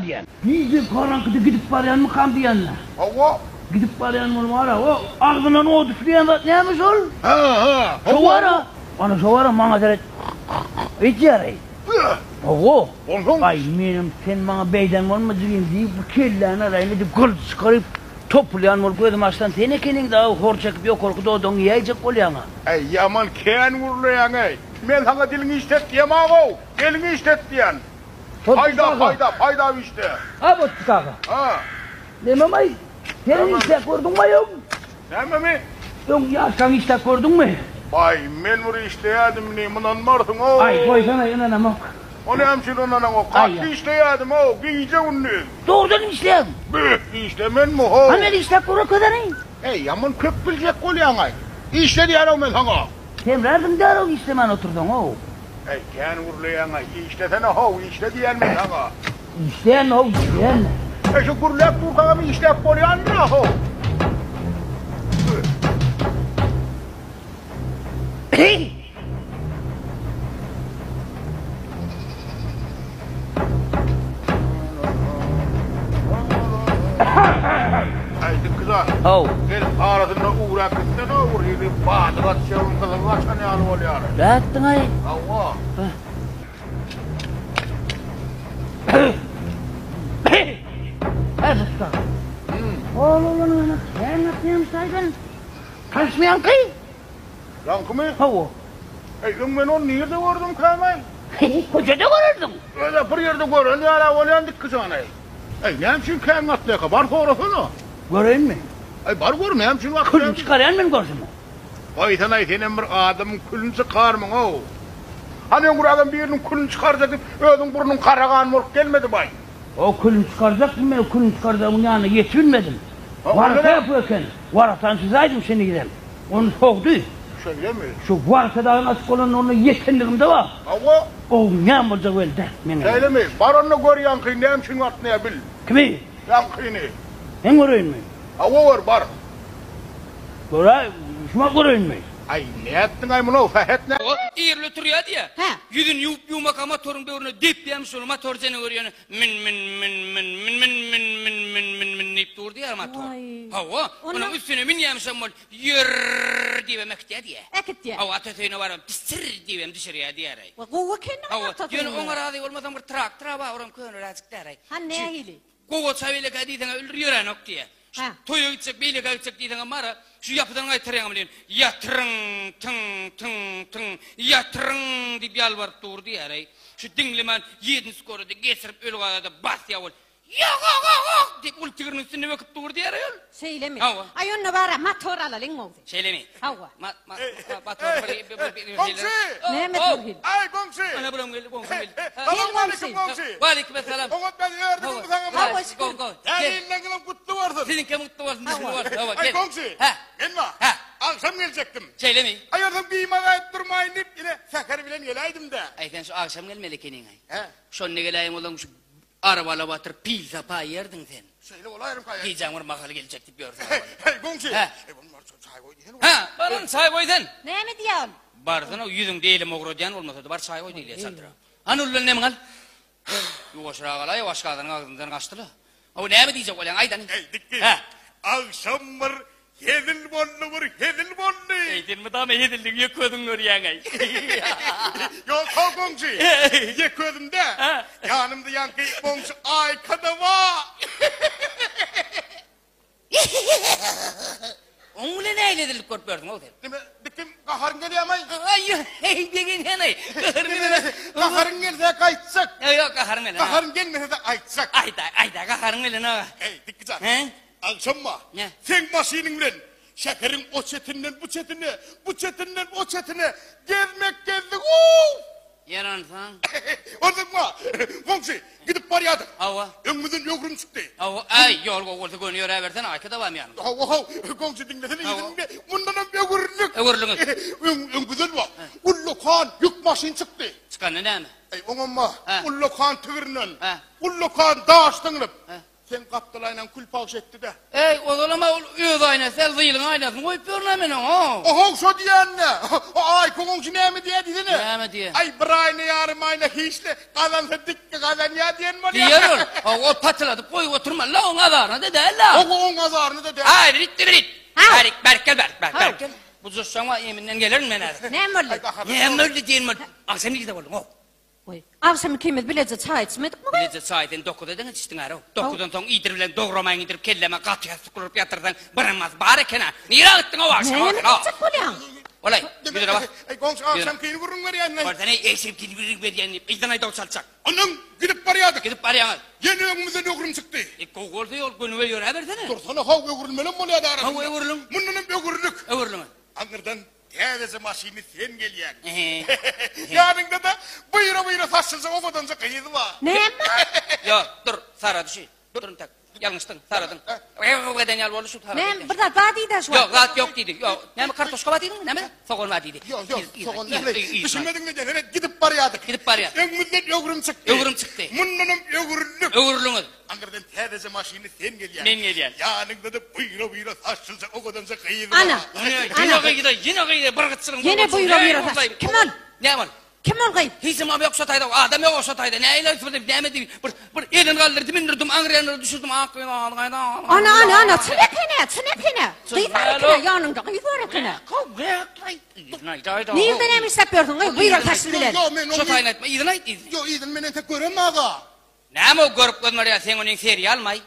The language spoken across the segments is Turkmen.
Diýýän. Gije garaňkyda gidip barýanmykam diýýän-dä. Hawa. Gidip barýan bolup ara, o agzyndan ot üfleýän zat näme şol? Hä, hä. Şo bar-a. Ana şo bar-a maňa seret edýär-eý. Hawa. Onsoň? Aý, menem sen maňa beýden bolma jigim diýip, bu kelläni alaýyn diýip, gylyç çykaryp, topulýan bolup gözümi açsam, sen ekeniň dagy hor çekip ýokarky dodagyňy iýäýjek bolýaň-a. Äý, ýaman kän gürleýäň-eý. Men saňa diliňi işlet diýemag-ow, eliňi işlet diýýän. Paýda, paýda, paýda işde. Ha Botdik aga. Ha. Nememaý? Sen işläp gördüňmi öň? Nämemi? Öň ýaşkaň işläp gördüňmi? Baý, men bir işleýärdim indi, ynanmarsyň-ow. Aý, goýsana, ynanamok. O näme üçin ynanaňok? Gaty işleýärdim-ow, gije-gündiz. Dogrudanam işleýäň? Beh, işlemenmi-how? Ha men işläp görkezeni. Eý, ýaman köp biljek bolýaň-aý. Işle diýýän-ow men saňa. Semrärdiň däl-ow işlemän otursaň-ow. Äý, kän gürleýäň-aý, işlesene-how, işle diýýän men saňa. Işleýän-how, işleýän. Äý, şu gürläp durkaňam işläp bolýandyr-a-how. Äý, dikgizar. How. Gel, arasynda ugrap gitsene-ow, bir hili bady gaçýar, gyzygy gaçan ýaly bolýar. Nätdiň-aý? Hawa. Äý, ussa. Ol oglan ýöne kän gatnaýarmyş aýdan. Tanyşmaýaňky? Ýaňkymy? Hawa. Äý, öň men ony nirde gördümkäm-aý? Köçede görerdiň. Öz-ä bir ýerde gören ýaly bolýan dikgijany. Äý, näme üçin kän gatnaýarka? Bar sorasana. Göreýinmi? Äý, bar gör, näme üçin gatnaýar? Külüni çykarýan men görsem. Goýsana-aý, senem bir adamyň külüni çykarmyň-ow. Hany öňrägem biriniň külüni çykarjak diýip, özüň burnuň gara gan bolup gelmedi-baý. O külüni çykarjakdym men, o külüni çykarjagyň ýanyna ýetibilmedim. Warka ýapyk eken. Warkany çyzaýdym şenizem. Ony sogdy. Şeýlemi? Şu warka dagyň açyk bolandygyna ýetenligimde bar. Hawa. Ow, näme boljagy belli däl meňem. Şeýlemi? Bar onda gör ýaňkyny näme üçin gatnaýar bil. Kimi? Ýaňkyny. Men göreýinmi? Hawa gör, bar. Göräý, şumat göreýinmi? Aý, nätdiň-aý muny-ow, Sähet nä? O irli turýa diýýä. Hä. Ýüzüni ýuwup-ýuwmaka motoryň böwrüne depýämiş şol motor jene görýäne min min min min min min min min min min min diýip dur diýýär motor. Waý. Hawa, Onda- onuň üstüne münýämişem ol ýörr diýibem äkitýä diýýä. Äkitýä. Hawa, ata söýüne baram tisir diýibem düşürýä diýýär-aý. Wa, gowy ekeni Hawa, ata ýöne söýüne. oňa razy bolmasam bir traktor-a bar, oram köneräjik däl-aý. Ha, nähili? Gowaça beýlekä diýseň-ä öldür ýöränok diýýä. Şu Hä. toýa gitjek, beýlekä gitjek diýseňem bar-a, şu ýapydan gaýtarýaňam welin, ýatyryň, tyň, tyň, tyň, ýatyryň diýip ýalbaryp dur diýýär-eý. Şu diňlemän ýedinji skorada geçirip öl gaza-da basýa ol. Ýog-og-og-og! diýip, uly tigiriniň üstünde böküp dur diýýär-eý ol. Şeýlemi? Hawa. Aý onda bar-a, motor alalyň gowsy. Şeýlemi? Hawa. Ma, ma, ma, motor bir, bir, bir, bir, Goňşy! Näme Ow! bir hili? Aý, goňşy! Ana bulam geldi, goňşym geldi. Salam aleýkum, goňşy! Waleýkim essalam. Oňat ben ýördüňmi saňa Hawa, bir? şükür. Go, go. Täze Gel. ýylyňyzam gutly bolsun. Siziňkem gutly bolsun, düşün bolsun. Hawa, Aý, gel. goňşy! Hä. Men bar. Hä. Agşam geljekdim. Şeýlemi? Aý, onsoň bimaza aýyp durmaýyn diýip, ine, säher bilen geläýdim-dä. Aý, sen şu agşam gelmeli ekeniň-aý. Hä. Şonda geläýen bolsaň, şu arabalap atyryp, pil sapa iýerdiň sen. Şeýle bolaýrymka? Gijäň bir mahaly geljek diýip ýörsüň. Heý, heý, goňşy! Hä. Eý, bolmar, çaý goý diýsene. Hä, baran çaý goý sen. Näme diýýär ol? Barsana, ýüzüňde elem owradýan bolmasa-da, bar çaý goý diýilýär çaldyra. Hany ullan nemiňi al. Ýuwaşrak alaý, aşgazanyň agzyndan gaçdy-la. Hawa, näme diýjek bolýaň, aýt hany. Eý, dikgi. Hä. Agşam bir hezil boldy, bir hezil boldy. Eý, sen mydama hezilligi ýek özüň görýäň-äý. Ýok-how, goňşy. Ýek özüm dä. Ýanymda ýaňky goňşy Aýka-da bar. Oň bilen nähili hezillik görüp ýörsüň-ow sen? Neme, dikgim, gaharyň gelýärmi-aý? Aý, heý, begenýän-aý. Gaharym gelenok. Gaharyň gelse gaýtjak. Ýok, ýok, gaharym gelenok. Gaharyň gelmese-de aýtjak. Aýt-aý, aýt-aý, gaharyň gelenok. Heý, dikgi jan. Hä? Agşam-ma, Nä? seň maşynyň bilen şäheriň o çetinden bu çetine, bu çetinden o çetine gezmek gezdik-ow! Ýaransaň. Onsoň-ma, goňşy, gidip barýardyk. Hawa. Öňümizden öwrüm çykdy. Hawa, äý, ýol gowy bolsa göni ýöräbersene, Aýka-da barmy ýanyňda? Hawa, haw, goňşy diňlesene, Hawa. ýüzüňde mundanam öwrülik. Öwrüliňiz. Öň, öňümizden bak, ullakan ýük maşyn çykdy. Çykanda näme? Äý, oňam-ma, Hä. ullakan tigirden, Hä. ullakan daş zyňlyp. Hä. Seň gapdal aýnaň kül-pagş etdi-dä. Eý, ozalam-a ol öz aýnasy däl, zylyň aýnasyny goýup ýörün-ä men oňa. Ohow, şo diýýän-dä. O Aýky goňşy näme diýýä diýsene. Näme diýýä? Aý, bir aýna ýarym aýna hiç-le, gazansa dikki gazanýa diýen bolýa. Diýer ol. Hawa, ol patyladyp goýup oturmaly-la, oň azaryna-da däl-la. Hawa, oň azaryna-da däl. Aý, birit, birit. Haw. Bärik, bärik gel, bärik, bärik, Haw. bärik gel. Bu joşjaň-a eminden gelerin men häzir. Näme boldy? Aý, gaharly. Näme boldy diýen boldy. Agşam nirede bolduň-ow? Goý. Agşam ikimiz bileje çaý içmedikmi goý? Bileje çaý sen dokuza deňiç içdiň ärow. Dokuzdan soň iýdir bilen dogramaýyň iýdirip kelleme gaty ýassyk urup ýatyrsaň birem az bar eken-ä. Nirä gitdiň-ow agşam Näme agşam-ow? diýjek bolýaň? Bolaý, ýüzüne bas. Eý, goňşy agşamkyny gürrüň berýän-le. Görsene, egşemkini gürrüň berýän diýip, yzdan aýdaw çaljak. Onnoň gidip barýardyk. Gidip barýaňyz. Ýene öňümizden öwrüm çykdy. E, gowy bolsa ýol gönübel ýöräbersene. Dursana, how, öwrülmelem bolýardy arasynda. Hawa, öwrüliň. Mundanam öwrüldik. Öwrüliň. Aňyrdan Täzeje maşynly sen gelýäň. Ýanyňda-da buýra-buýra saçlyja owadanja gyz bar. Näme? Ýok, dur, sarady şu. Dur intäk. Ýalňyşdyň, saradyň. Gyg eden ýaly boldy şu sarady. Näme, bir zat bar diýdi şu wagt. Ýok, zat ýok diýdi. Ýok, näme kartoşka bar diýdiňmi, näme? Sogan bar diýdi. Ýok, ýok, sogan däl. Düşünmediňmi diýen, ene gidip barýardyk. Gidip barýar. Öňümizden öwrüm çykdy. Öwrüm çykdy. Mundanam öwrüldik. Öwrüldiňiz. Aňyrdan täzeje maşynly sen gelýäň. Men gelýän. Ýanyňda-da buýra-buýra saçlyja owadanja gyz bar. Ana, Ýene gyz-da, ýene gyz-da, bir gytçylygyň Ýene buýra-buýra saç. Kim ol? Näme ol? Kim ol gyz? Hiç kim ýok şo taýda, adam ýok şo taýda. Nähili aýtyp, näme diýip, bir bir elini galdyrdy, mündürdim, aňry ýanlara düşürdim, ak gyz, al gaýda. Ana, ana, ana, çyn eken-ä, çyn eken-ä. Gyz bar eken-ä, ýanyňda gyz bar eken-ä. Nirde näme işläp ýörsüň, gyz, buýra saçly bilen? Ýok, men Şo taýyny aýtma, yzyny aýt, yzyny. Ýok, yzyny men entek göremag-a. Näme o görüp gözmerýä seň onyň serialmaý.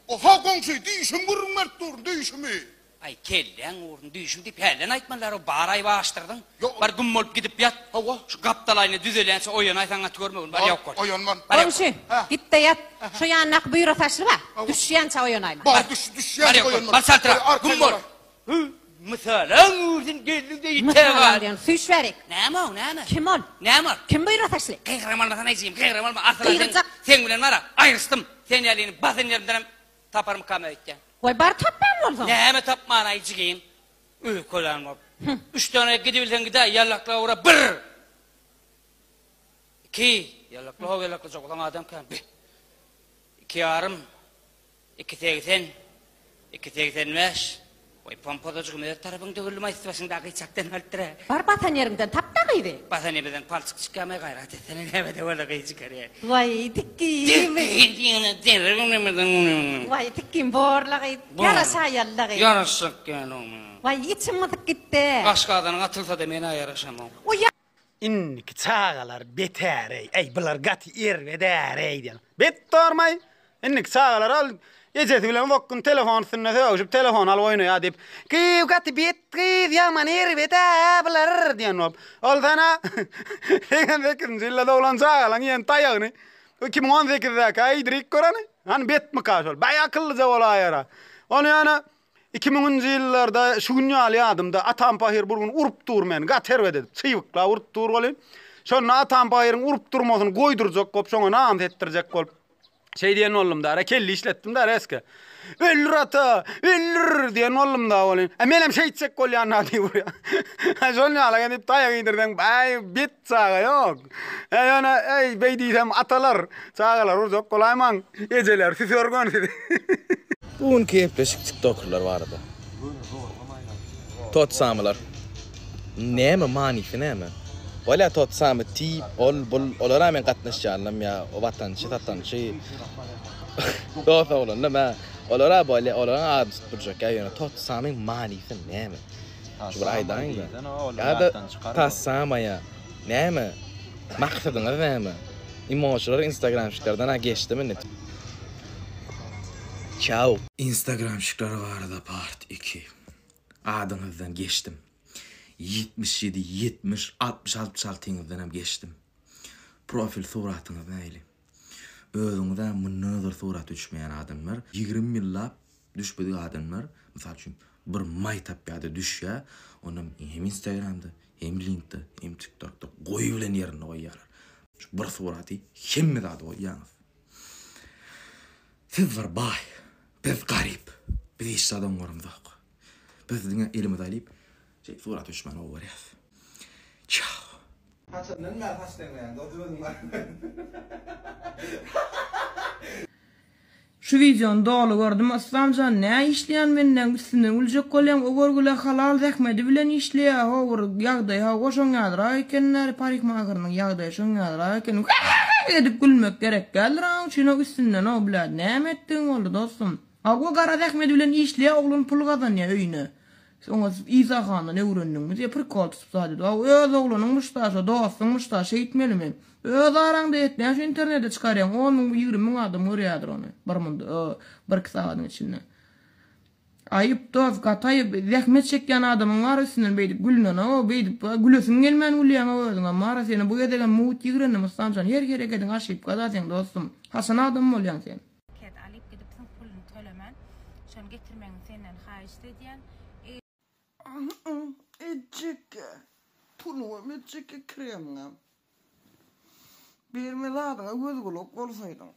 Oha goňşy düýşüm gürrüň berip durun düýşümi. Aý kelläň ursun düýşüm diýip hälden aýtmalylar o bar aýby açdyrdyň. Ýok. Bar güm bolup gidip ýat. Hawa. Şu gapdal aýna düzelýänçä oýanaýsaň gaty görmegin bar ýok bol. Oýanman. Bar ýok bol. Goňşy, git-de ýat. Şu ýandaky buýra saçly bar. Düşýänçä oýanaýma. Bar düş düşýänçä Bar ýok bol. oýanman. Bar çaltrak. Güm bol. Hü, mysalaň ursun geldiň-de ite Mysalaň gal. diýen, süýş bärik. Näme o, näme? Kim ol? Näme ol? Kim buýra saçly? Gygyram almasana ejem, gygyram alma. Asyl-a sen, Gygyrjak. seň bilen bar-a, aýryşdym. Sen ýalyny basan ýerimdenem taparmykam öýtýän. Goý, bar tapýan bolsaň. Näme tapman-aý jigim? Öýkelän bolup. Üç däne gidibilseň gidäý, ýallakla ura, bir! Iki, ýallakla how, ýallaklajak bolsaň adam kän, bir! Iki ýarym. 2.80, 2.85, Goý, pompozajygym öz tarapyň döwüldim aýsy başyňdaky çakdan alypdyr-ä. Bar basan ýeriňden tap-da gyzy. Basan ýerimden palçyk çykýarmy, gaýrat etsene, näme-de bolsa gyz çykarýar. Waý, tikgim. Waý, tikgim borla gyz. Ýaraşaýaly-la gyz. Ýaraşjak ýaly. Waý, içim gysyp gitdi. Aşgazanyň atylsa-da men-ä ýaraşamok. Oý, Indiki çagalar betäreý, äý bular gaty erbedäreý diýen. Bet dormaý. Indiki çagalar ol ejesi bilen uzak gün telefon üstünde sögüşip telefon alyp oýnaýar diýip, Gyz gaty bet gyz ýaman erbed-ä bular diýen bolup. Ol sana 88-nji ýylda doglan çagalaň iýen taýagyny 2018-däkä iýdirik göreni. Hany betmika şol. Baý akyllyja bolaýara. Ony ýöne Iki müňünji ýyllarda şu gün ýaly ýadymda, atam pahyr bir gün urup dur meni, gaty erbet edip, çybyklap urup dur welin, şonda atam pahyryň urup durmasyny goýdurjak bolup, şoňa namys etdirjek bolup, şeý diýen boldum-da, kelle işletdim-de reske. Öldür ata, öldür! diýen boldum-da welin, e menem şeýtjek bolýan-da diýip urýar. Şol ýaly edip taýak iýdirseň, baý, bet çaga ýok. E ýöne, eý, beý diýsem, atalar, çagalar urjak bolaýmaň, ejeler süser gön sizi. Bu günki gepleşik tiktokerler barada. Totsamylar. Näme manysy näme? Bolýa totsamy tip ol bul olara men gatnaşýanlam ýa watançy satançy dos oglanlam hä olara bolýa olaryň adyny tutup durjak ýa ýöne totsamyň manysy näme? Şu bir aýdaýyňda. Ýa-da tassamaýa näme? Maksadyňyz näme? Imoçylar instagramşiklerden-ä geçdim indi. Çau. Instagramşikler barada part iki. Adyňyzdan geçdim. 77, 70, 60, 66-yňyzdanam geçdim. Profil suratyňyz nähili? Özüňiz-ä mundan ozal surata düşmeýän adamlar, 20 ýyllap düşmedik adamlar, mysal üçin, bir maý tapýar-da düşýär, onam hem Instagramda, hem Linkde, hem TikTokda goýubilen ýerinde goýýarlar. Şu bir suraty hemme zady goýýaňyz. Siz bir baý, biz garyp. Biz hiç zat oňarymyzok. Biz diňe elimizi alyp, şeýdip surata düşmäni gowy görýäs. Çao. Haçandan bäri saç deňleýäň dos özüň bar. Şu wideony doly gördüm Yslamjan nä işleýän menden üstünden güljek bolýaň o görgüle halal zähmedi bilen işleýä ho bir ýagdaýy hawa şoň ýalyrak eken nä parikmaheriniň ýagdaýy şoň ýalyrak eken heheheh edip gülmek gerek däldir aň üçin o üstünden o blät näme etdigiň boldy dostum hawa gara zähmedi bilen işleýä oglan pul gazanýa öýüne Oňa Isa handan öwrendiňmi diýip prikol tutup zat edip, Aw, öz oglanyňmyş-da, şo dostuňmyş-da, şeýtmelimi? Öz araňda et, näme şu internete çykarýaň, on müň, 20 müň adam görýädir ony bir munda, bir-iki sagadyň içinde. Aýyp, dost, gaty aýyp. Zähmet çekýän adamyň bar üstünden beýdip gülünen-ow, beýdip gülesiň gelmän gülýäň-ow özüňem bar-a seni bu gezegem mugt ýigrendim Yslamjan, her herekediň aşypka-da seň dostum. Haçan adam bolýaň sen? Paket alyp gidipsiň puluny tölemän. Şony getirmegiňi senden haýyşt edýän. Etjekgä. Puluňam etjekgä kremiňem. Berme zadyňa göz gulak bolsaýdyň.